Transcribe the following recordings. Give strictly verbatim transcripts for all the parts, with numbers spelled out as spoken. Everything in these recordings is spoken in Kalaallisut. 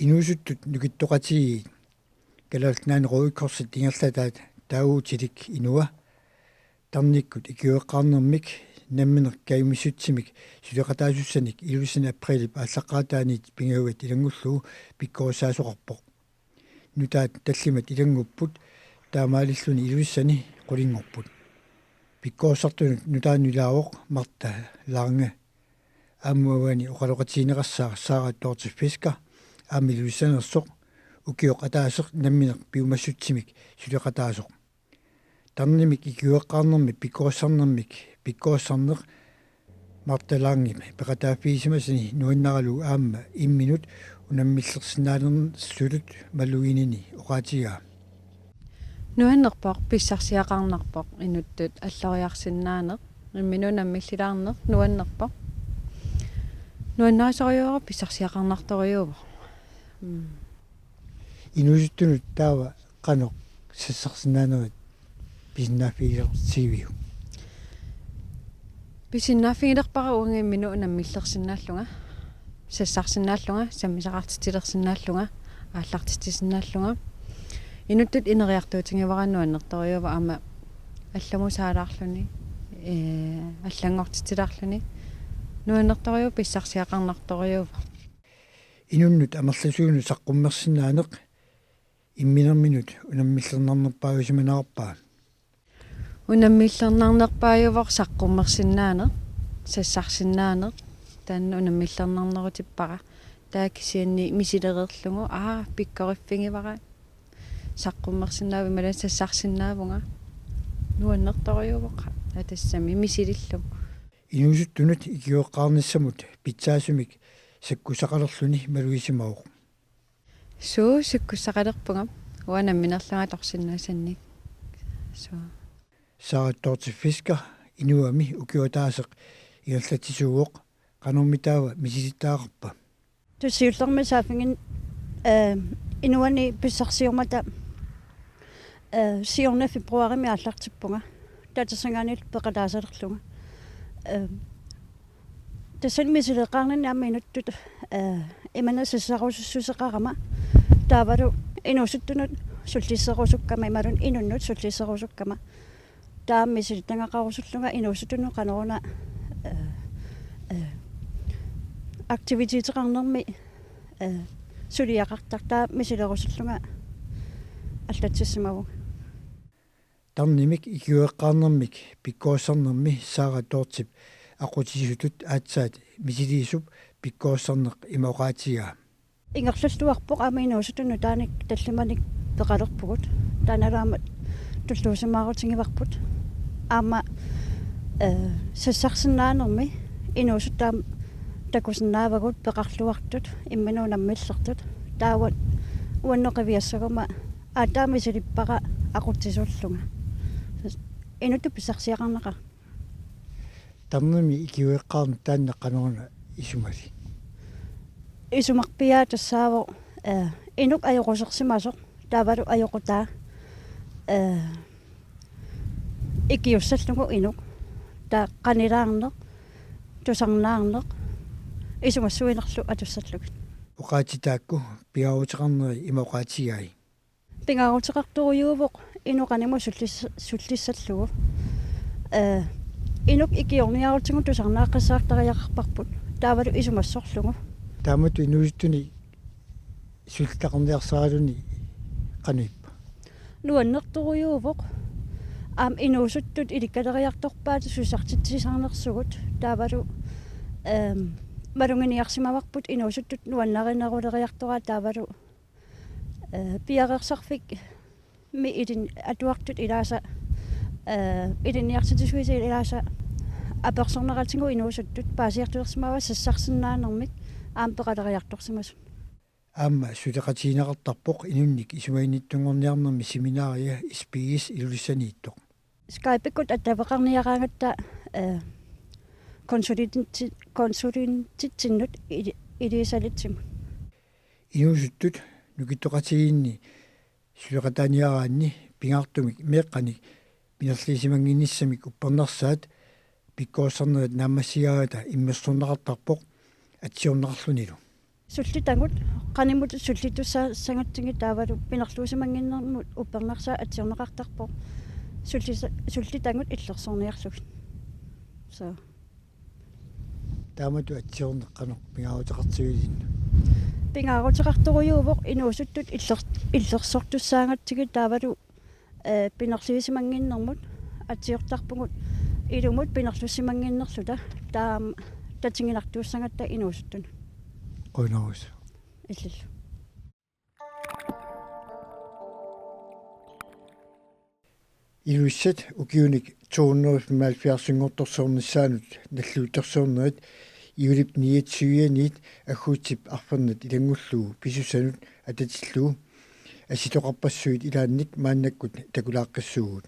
Inuusuttut nukittoqatigiit Kalaallit Nunaanni Røde Korsit ingerlataat Taaguutilik Inua tarnikkut ikiueqqaarnermik nammineq kajummissutsimik suleqataasussanik Ilulissani aprilip aallaqqaataaniit pingajuat ilanngullugu pikkorissaasoqarpoq. Nutaat tallimat ilanngupput taamaalilluni Ilulissani qulinngorput. Pikkorissartunut nutaanut ilaavoq Martha Lange. Aamma uani oqaloqatigineqassaaq Sara Dorthe Fisker aamma Ilulissanersoq ukioq ataaseq nammineq piumassutsimik suleqataasoq. Tarnimik ikiueqqaarnermik pikkorissarnermik pikkorissarneq Martha Langep peqataaffigisimasani nuannaralugu aamma imminut unammillersinnaanersuttut maluginini oqaatigaa. Nuannerpoq, pissarsiaqarnarpoq, inuttut alloriarsinnaaneq, imminut unammillilaarneq nuannerpoq. Nuannarisorujussuuvoq, pissarsiaqarnartorujussuuvoq. Mm. Inuusuttunut taava qanoq sassarsinnaanerit pisinnaaffigilersiviuk? Pisinnaaffigilerpara uanga imminut unammillersinnaallunga, sassarsinnaallunga, sammisaqartitsilersinnaallunga, aallartitsisinnaallunga. Inuttut ineriartuutigivara nuannertorujussuuvoq aamma allamut saalaarluni, ee, allanngortitsilaarluni. Nuannertorujussuuvoq, pissarsiaqarnartorujussuuvoq. Inunnut amerlasuunut saqqummersinnaaneq imminerminut unammillernarnerpaajusimanerarpaa? Unammillernarnerpaajuvoq saqqummersinnaaneq, sassarsinnaaneq, taanna unammillernarnerutippara. Taava kisianni misilereerlugu, aa, pikkoriffigivara, saqqummersinnaavunga imaluunniit sassarsinnaavunga. Nuannertorujussuuvoq, aa, tassami misilillugu. Inuusuttunut ikiueqqaarnissamut pitsaasumik sakkussaqalerluni malugisimavoq. Suu, sakkussaqalerpunga uanga nammineerlunga atorsinnaasannik. Suu. Sara Dorthe Fisker Inuami ukioq ataaseq ingerlatsisuuvoq, qanormitaava misilittagaqarpa? Tassa siullermik saaffiginni, ee, Inuani pissarsiummata, ee, siorna februarimi aallartippunga. Taava tassanngaanniillu peqataasalerlunga. Ee, tassani misileqqaarninni aamma inuttut, ee, imannak sassarussuseqarama. Taavalu inuusuttunut sullisserusukkama imaluunniit inunnut sullisserusukkama. Taava misilittagaqarusullunga inuusuttunut qanoruna, ee, ee, aktiviteteqarnermi, ee, suliaqartartoq, taava misilerusullunga allatsissimavunga. Tarnimik ikiueqqaarnermik pikkorissarnermi Sara Dorthep aqqutissutut aatsaat misiliisup pikkorissarneq ima oqaatigaa. Ingerlalluarpoq aamma inuusuttut nutaanik tallimanik peqalerpugut. Taannalu aamma tulluusimaarutigivarput. Aamma, ee, sassarsinnaanermi inuusuttut aamma takusinnaavagut peqarluartut, imminut unammillertut. Taava uannut qiviassaguma aatsaat misilippara aqutsisuullunga. Inuttut pissarsiaqarnaqaaq. Tarnimi ikiueqqaarneq taanna qanoruna isumali? Isumarpiaa tassaavoq, ee, inuk ajoqusersimasoq, taavalu ajoqutaa, ee, ikiussallugu inuk, taava qanilaarneq, tusarnaarneq, isumassuinerlu atussallugit. Oqaatsit taakku pingaaruteqarneri ima oqaatigai? Pingaaruteqartorujussuuvoq inuk qanimut sullis-, sullissallugu. Ee, inuk ikiorniarutigu tusarnaaqqissaartariaqarparput. Taavalu isumassorlugu. Taamatut inuusuttunik sullittaqarniarsaraluni qanoq ippa? Nuannertorujussuuvoq. Aamma inuusuttut ilikkaleriartorpaat susassartitsisarnersugut. Taavalu, ehm, maluginiarsimavarput inuusuttut nuannarineruleriartoraat taavalu ee, piareersarfik mi ilin-, atuartut ilaasa, ee, ilinniartitsisuisa ilaasa apersorneratigut inuusuttut paasiartulersimavaat sassarsinnaanermik aamma peqaleriartorsimasut. Aamma suleqatigineqartarpoq inunnik isumaginnittunngorniarnermi seminaria S P S Ilulissaniittoq. Skype-ikkut attaveqarniaraangatta, ee, konsulentitsi-, konsulentitsinnut ili-, iliuuseritsimut. Inuusuttut nukittoqatigiinni suleqataaniaraanni pingaartumik meeqqanik minerliisimannginnissamik uppernarsaat pikkorissarnerit naammassigaangata immersorneqartarpoq atsiorneqarlunilu. Sullitagut qanimut sullitussaassagatsigit taavalu pinerluusimannginnermut uppernarsaat atsiorneqartarpoq sullisa-, sullitagut illersorniarlugit. So. Taamatut atsiorneq qanoq pingaaruteqartigilinna? Pingaaruteqartorujuuvoq inuusuttut iller-, illersortussaagatsigit taavalu, eh, pinerluusimannginnermut atsiortarpugut ilumut pinerluusimannginnerluta taama tatiginartuussagatta inuusuttut. Qujanarujussuaq. Illillu. Ilulissat ukiunik to hundrede femoghalvfjerdsinngortorsiornissaanut nalliuttorsiornerit juulip niogtyve-anit agguutip arfernat ilanngullugu pisussanut atatillugu assitoqarpassuit ilaannik maannakkut takulaaqqissuugut.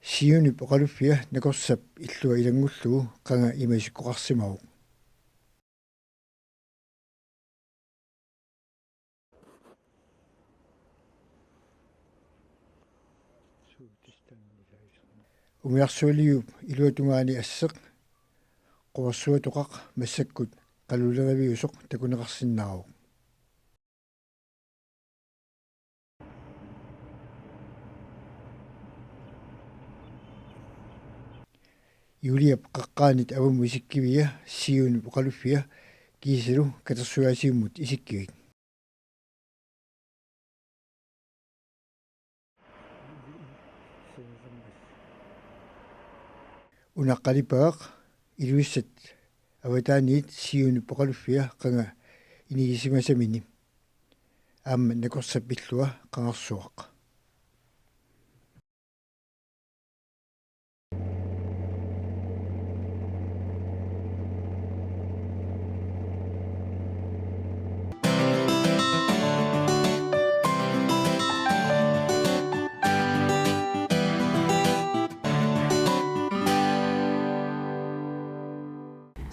Siunip oqaluffia nakorsap illua ilanngullugu qanga ima isikkoqarsimavoq. Umiarsualiup iluatungaani asseq, Quersuatoqaq, massakkut qaluleriviusoq takuneqarsinnaavoq. Juliap qaqqaanit avammut isikkivia Siunip oqaluffia kiisalu katersugaasivimmut isikkivik. Una qalipagaq Ilulissat avataaniit Siunip oqaluffia qanga inigisimasamini. Aamma nakorsap illua qangarsuaq.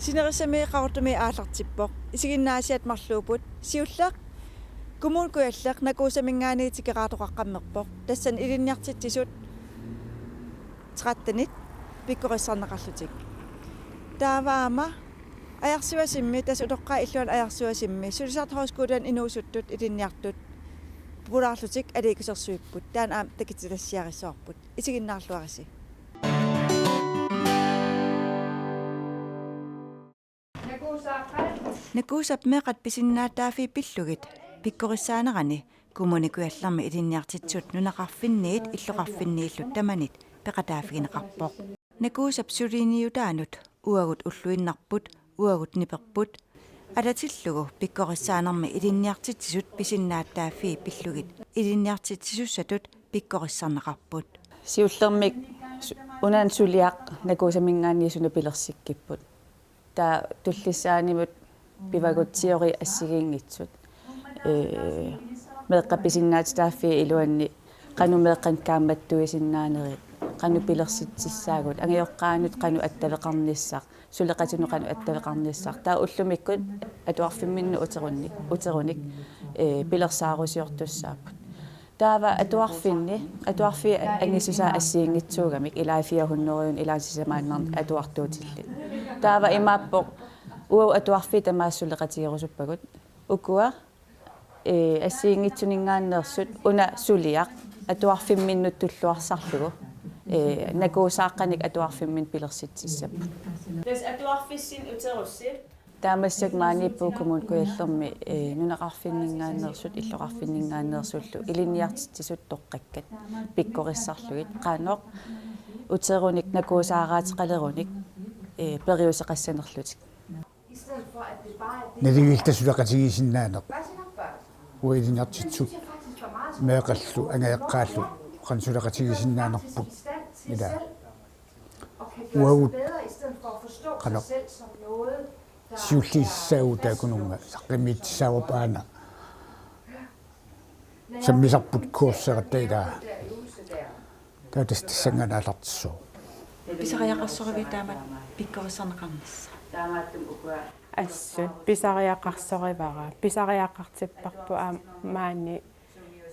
Sinerissami Qaqortumi aallartippoq. Isiginnaasiat marluupput. Siulleq Kommune Kujalleq Nakuusaminngaanniit tikeraatoqaqqammerpoq. Tassani ilinniartitsisut tretten-it pikkorissarneqarlutik. Taava aamma Ajarsuasimmi, tassa utoqqaat illuanni Ajarsuasimmi, Sulisartut Højskolani inuusuttut ilinniartut populaarlutik aliikkusersuipput. Taanna aamma takutitassiarissavarput. Isiginnaarluarisi. Nakuusap meeqqat pisinnaatitaaffii pillugit pikkorissaanerani Kommune Kujallermi ilinniartitsisut nunaqarfinniit illoqarfinniillu tamanit peqataaffigineqarpoq. Nakuusap suliniutaanut uagut ulluinnarput, uagut niperput, atatillugu pikkorissaanermi ilinniartitsisut pisinnaatitaaffii pillugit ilinniartitsisussatut pikkorissarneqarput. Siullermik su-, una suliaq Nakuusaminngaanniit suna pilersikkipput. Taava tullissaanimut pivagut teori assigiinngitsut. Ee, meeqqat pisinnaatitaaffii iluanni qanoq meeqqanik kaammattuisinnaanerit, qanoq pilersitsissaagut, angajoqqaanut qanoq attaveqarnissaq, suleqatinut qanoq attaveqarnissaq. Taava ullumikkut atuarfimminnut uterunik, uterunik, ee, pilersaarusiortussaapput. Taava atuarfinni, atuarfiit angissusaat assigiinngitsuugamik, ilaa fire hundrede, ilaa sisamaannarnik atuartuutillit. Taava imaappoq, uagut atuarfiit tamaasa suleqatigerusuppagut. Ukua, ee, assigiinngitsuninngaanneersut, una suliaq, atuarfimminnut tulluarsarlugu, ee, nakuusaaqqanik atuarfimminni pilersitsissapput. Tassa atuarfissinnut uterussi. Taava massakkut maaniippugut Kommune Kujallermi, ee, nunaqarfinninngaanneersut illoqarfinninngaanneersullu ilinniartitsisut toqqakkat pikkorissarlugit qanoq uterunik nakuusaaraateqalerunik, ee, periuseqassanerlutik. Naligiilluta suleqatigisinnaaneq. Uagut ilinniartitsisut meeqqallu angajoqqaallu qanoq suleqatigisinnaanerput ilaa. Uagut qanoq siulliissaagut taakkununnga saqqummiutissaavarput aana. Sammisarput kurseqattailaa. Taava tassa tassanngaanniit aallartissaaq. Pisariaqarsorivit taama pikkorissarneqarnissaq? Assut pisariaqarsorivara. Pisariaqartipparput aamma maani,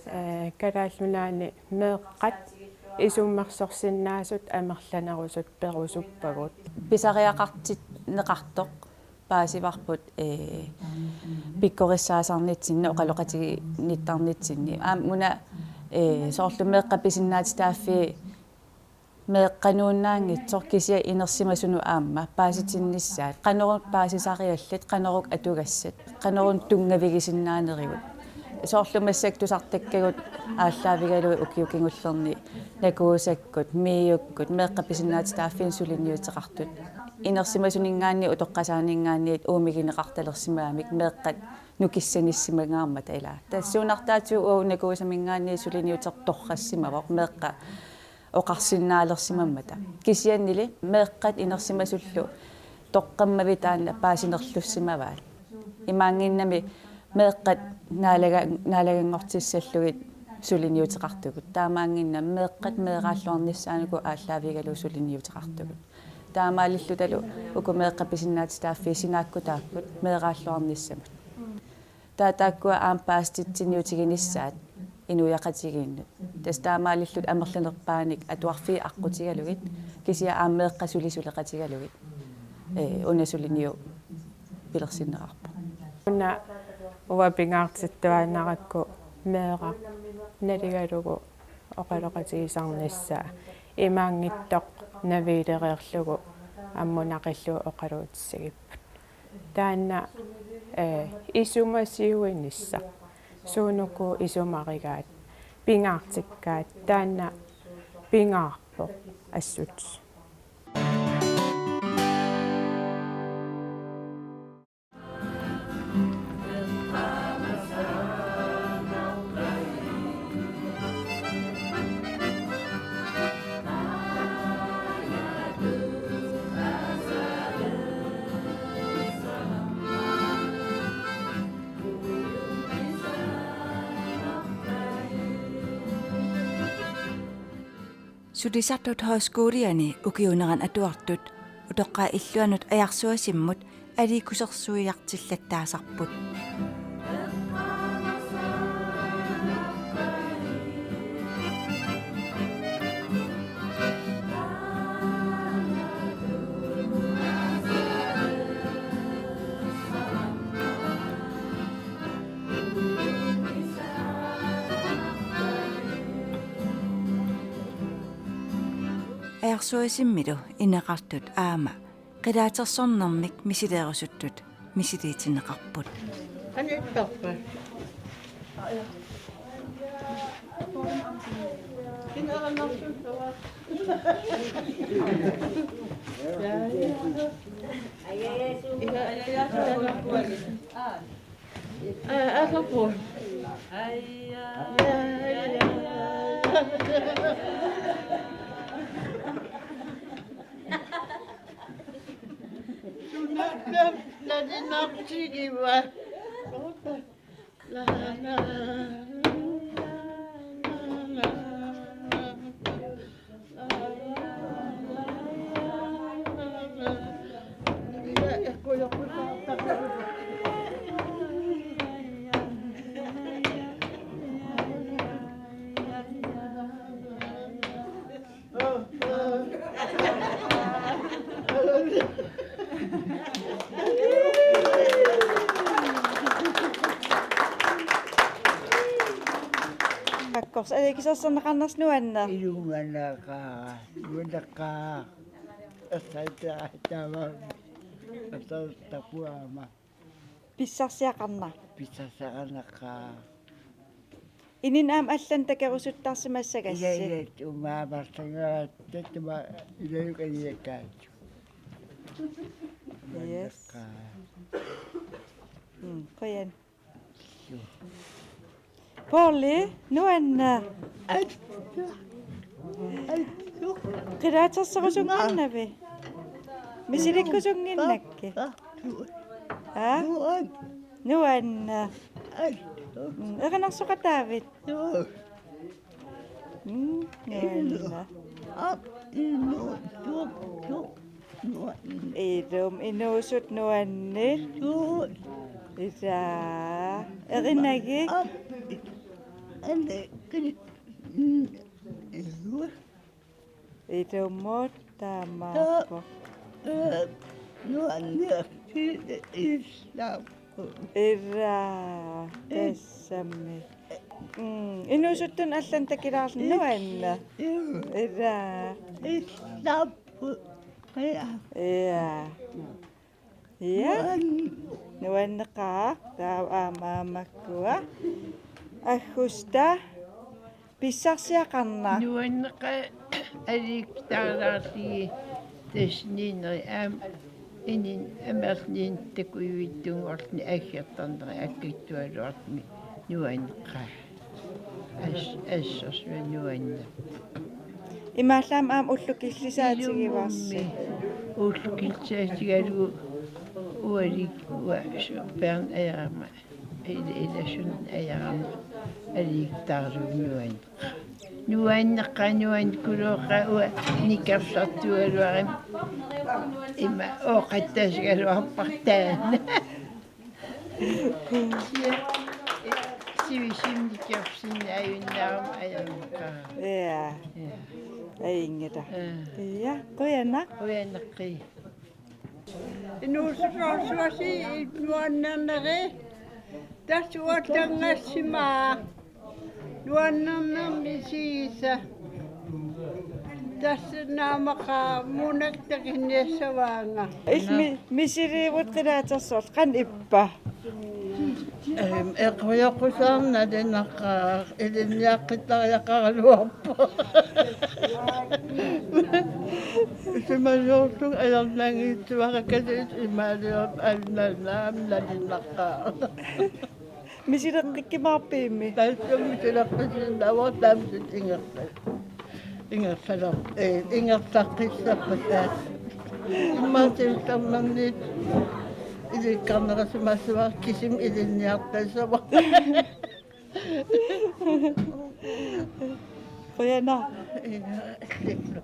ee, Kalaallit Nunaanni meeqqat isummersorsinnaasut amerlanerusut perusuppagut. Pisariaqartinneqartoq Paasivarput, ee, pikkorissaasarnitsinni, oqaloqatiginnittarnitsinni. Aamma una, ee, soorlu meeqqat pisinnaatitaaffii meeqqanuunnaanngitsoq kisianni inersimasunut aamma paasitinnissaat. Qanoruna paasisariallit, qanoruna atugassat, qanoruna tunngavigisinnaanerigut. Soorlu massakkut tusartakkagut aallaavigalugit ukiut kingullerni Nakuusakkut, MIO-kkut, meeqqat pisinnaatitaaffiinik suliniuteqartut. Inersimasuninngaanniit utoqqasaaninngaanniit uumigineqartalersimagamik meeqqat nukissanissimagaarmata ilaa. Tassa suunartaatigut uagut Nakuusaminngaanniit suliniuteqartoqassimavoq meeqqat oqarsinnaalersimammata. Kisiannili meeqqat inersimasullu toqqammavit taanna paasinerlussimavaat. Imaanngimmat meeqqat naalaga-, naalaganngortissallugit suliniuteqartugut. Taamaanngimmat meeqqat meeraalluarnissaannik uku aallaavigalugu suliniuteqartugut. Taamaalillutalu uku meeqqat pisinnaatitaaffii sinaakkutaapput meeraalluarnissamut. Taava taakkua aamma paasititsiniutiginissaat inuiaqatigiinnut. Tassa taamaalillutik amerlanerpaanik atuarfiit aqqutigalugit, kisianni aamma meeqqat suli suleqatigalugit, ee, una suliniut pilersinneqarpoq. Una uanga pingaartittuaannarakku meeraq naligalugu oqaloqatigisarnissaa imaanngitsoq naviilereerlugu ammunaqillugu oqaluutissagipput. Taanna, ee, isumasiuinissaq. Suunuku isumarigaat, pingaartikkaat, taanna pingaarpoq assut. Sulisartut Højskoliani ukiuunerani atuartut utoqqaat illuannut Ajarsuasimmut aliikkusersuiartillattaasarput. Ajarsuasimmilu ineqartut aamma qilaatersornermik misileerusuttut misiliitinneqarput. Aniittarpa? Aa, aa, aasappu. Sunaaffami nalinartigiva. Qaqortoq, aliikkusersorneqarnersi nuanneq. Ilumanaqaaq, nuanneqaaq. Assaataa taama. Assaatapuama. Pissarsiaqarnaq. Pissarsiaqarnaqaaq. Ininni aamma allanut takorusuttarsimassagassi. Ila, ila, tumaavarsangaratta tuma ilajuk aliakkaat. Yes. Nuanneqaaq. Mm, qujan. Poorli, nuanneq. Qilaaterserusunnginnavit? Misilikkusunnginnakkit? Aa? Nuanneq. Mm, erinarsoqataavit? Mm, nuanneq. Ilumut inuusut nuanneq. Ilaa. Erinagit? Ilumut taamaappoq. Nuanneq. Ila. Tassami. Mm, inuusuttunut allanut takilaarluni nuanneq. Ila. Ila. Ja. Ja. Nuanneqaaq, taava aamma aamma makkua. Aggusta. Pissarsiaqarnaq. Nuanneqaaq aliikkusilaarlugit tassa Niineri aamma inunnut amerlasuunut takujuitsunnguarluni aggertarneri akitsualuarluni nuanneqaaq. As-, assersuaq nuanneq. Imaallaat aamma ullut killisaatigivarsi. Ilumummi ullut killisaatigalugu ualikkut uanga superiorneq ajarama. Ila, ilasunneq ajarama aliikkusilaarlugu nuanneq. Nuanneqaaq, nuanneqaaq, uanga nikersartugaluarama ima ooqattaasigaluarpara taanna. Sivisutinik nikersinnaajunnaarama ajornaqaaq. Ja. Ja. Ajunngilaq. Ja. Ja, qujanaq. Qujanaq. Inuusuttorsuarsi nuannernerit tassa uattanngassimaa nuannernermi siisa tassa naamaqaaq munaktakiniassavaanga. Ilmi misiliivut qilaatersorlu qanoq ippa? Ehm, eqqujoqqusaarnaq nalunaqaaq, ilinniaqqittariaqaraluarpoq. Isumasoorlunga ajornanngitsuarakasiit imaaliorp allannaam nalunaqaaq. Misileqqikkumaarpiuk? Tassami misileqqisinnaavarput taamaasilluta ingerla-, ingerlaler-, eh, ingerlaqqissaarput taava. Immaqa siullernerni ilikkarnerisimassuara kisimi ilinniartassavara. Qujanaq. Ja, ilillu.